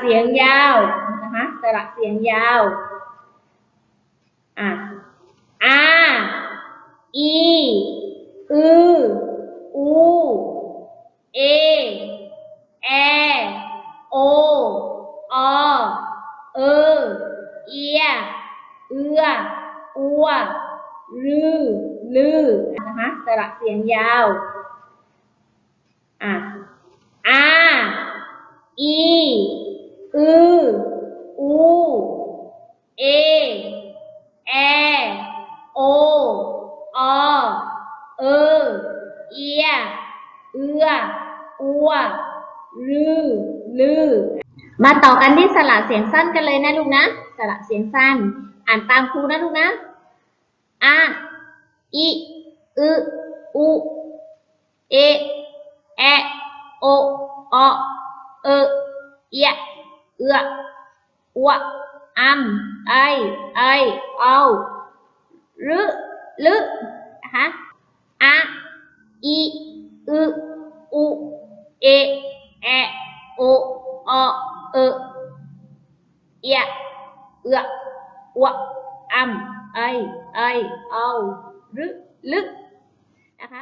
ສຽງຍາວນະຄະ ສະຫຼະສຽງຍາວ. ອາ ອາ ອີ ອື ອູ ເອ ແອ ໂອ ອໍ ເອີ ເອຍ ເອືອ ອົວ ລື ລືນະຄະ ສະຫຼະສຽງຍາວ. ອາ ອາ ອີ ອື ອູ ເອ ແອ ໂອ ອໍ ເອີ ເອຍ ເອືອ ອົວ ລື ລື. ມາຕໍ່ກັນທີ່ສະຫຼະສຽງສັ້ນກັນເລີຍນະລູກນະ ສະຫຼະສຽງສັ້ນ ອ່ານຕາມຄູນະລູກນະ. ອາ ອິ ອຶ ອຸ ເອ ແອ ໂອ ເອີ ເອຍ ເອືອ ອົວ ອຳ ໄອ ເອີ ເອົາ ລຶ ລຶນະຄະ. ອາ ອິ ອຶ ອຸ ເອ ແອ ໂອ ເອີ ເອຍ ເອືອ ອົວ ອຳ ໄອ ເອີ ເອົາ ລຶ ລຶນະຄະ.